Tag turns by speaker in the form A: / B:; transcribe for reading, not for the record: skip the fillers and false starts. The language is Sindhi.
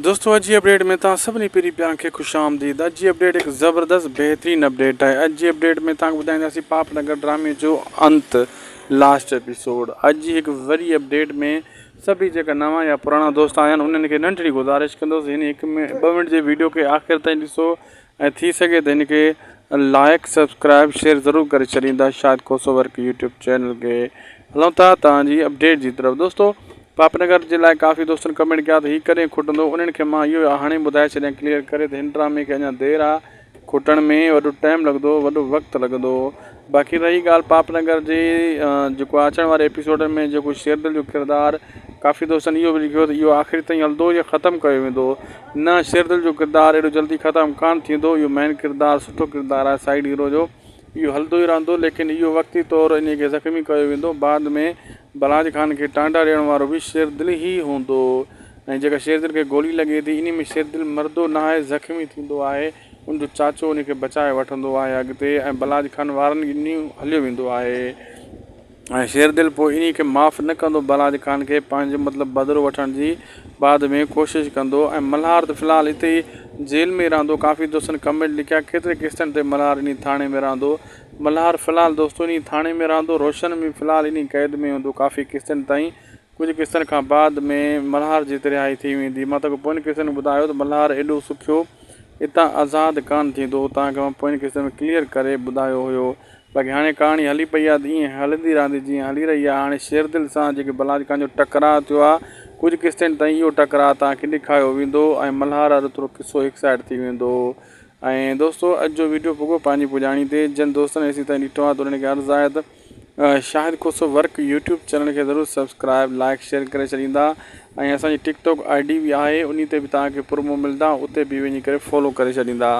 A: دوستو اڄ جي اپڊيٽ ۾ توهان سڀني پيري پيارن کي خوش آمديد اڄ جي اپڊيٽ هڪ زبردست بهترين اپڊيٽ آهي اڄ جي اپڊيٽ ۾ توهان کي ٻڌائينداسين پاپ نگر ڊرامي جو انت لاسٽ ايپيسوڊ اڄ جي هڪ وري اپڊيٽ ۾ سڀئي جيڪا نوان يا پراڻا دوست آيا آهن انهن کي ننڍڙي گذارش ڪندس هن هڪ ٻه منٽ جي ويڊيو کي آخر تائين ڏسو ۽ ٿي سگهي ته هن کي لائڪ سبسڪرائب شيئر ضرور ڪري ڇڏيندا Shahid Khoso work YouTube channel کي هلون ٿا توهان جي اپڊيٽ جي طرف دوستو پاپ نگر جي لاء ڪافي دوستن ڪمينٽ ڪيا ته هي ڪڏهن کٽندو انهن کي مان اهو هاڻي ٻڌائي ڇڏيان ڪليئر ڪري ته هن ڊرامي کي اڃا دير آ کٽڻ ۾ وڏو ٽائيم لڳندو وڏو وقت لڳندو باقي رهي ڳالهه پاپ نگر جي جيڪو اچڻ واري ايپيسوڊن ۾ جيڪو شيردل جو ڪردار ڪافي دوستن اهو به لکيو ته اهو آخري تائين هلندو يا ختم ڪيو ويندو نه شيردل جو ڪردار ايڏو جلدي ختم ڪانه ٿيندو اهو مين ڪردار سٺو ڪردار آهي سائيڊ هيرو جو اهو هلندو ئي رهندو ليڪن اهو وقتي طور انهي کي زخمي ڪيو ويندو بعد ۾ بلاج خان کي ٽانڊا ڏيڻ وارو به شيردل ئي هوندو ۽ جيڪا شيردل کي گولي لڳي ٿي انهي ۾ شيردل مردو نه آهي زخمي ٿيندو آهي ان جو چاچو ان کي بچائي وٺندو آهي اڳتي ۽ بلاج خان وارن ڏنيون هليو ويندو آهي. ۽ شيردل پوء انهي کي معاف نه ڪندو بلاج خان کي پنهنجو مطلب بدلو وٺڻ جي بعد ۾ ڪوشش ڪندو ۽ ملهار ته في الحال اتي ئي جيل ۾ رهندو ڪافي دوستن ڪمينٽ لکيا ڪيتري قسطن تي ملهار انهي ٿاڻي ۾ رهندو ملهار في الحال دوستو انهي ٿاڻي ۾ رهندو روشن به في الحال انهي قيد ۾ هوندو ڪافي قسطن تائين ڪجهه قسطن کان بعد ۾ ملهار جي رهائي ٿي ويندي مان توکي پوين قسطن ۾ ٻڌايو ته ملهار ايڏو سکيو اتان آزاد ڪانه ٿيندو توهان کي مان پوين قسطن ۾ ڪليئر ڪري ٻڌايو هيو باقي هاڻي ڪهاڻي هلي پئي آهي ته ائين هلندي رهندي جيئن هلي رهي آهي. هاڻي شيردل سان جيڪي بلاج خان جو ٽڪراء ٿيو آهي، ڪجهه قسطين تائين اهو ٽڪراء توهان کي ڏيکايو ويندو ۽ ملهار وارو ٿورو قصو هڪ سائيڊ ٿي ويندو. ۽ دوستو اڄ جو ويڊيو پڳو پنهنجي پڄاڻي تي جن دوستن هيسين تائين ڏٺو آهي ته انهن کي عرض آهي ته Shahid Khoso work YouTube channel کي ضرور سبسڪرائب لائڪ شيئر ڪري ڇڏيندا ۽ اسان جي ٽڪ ٽاڪ I D به آهي انهي تي به توهان کي پرومو ملدا اتي به وڃي ڪري فالو ڪري ڇڏيندا.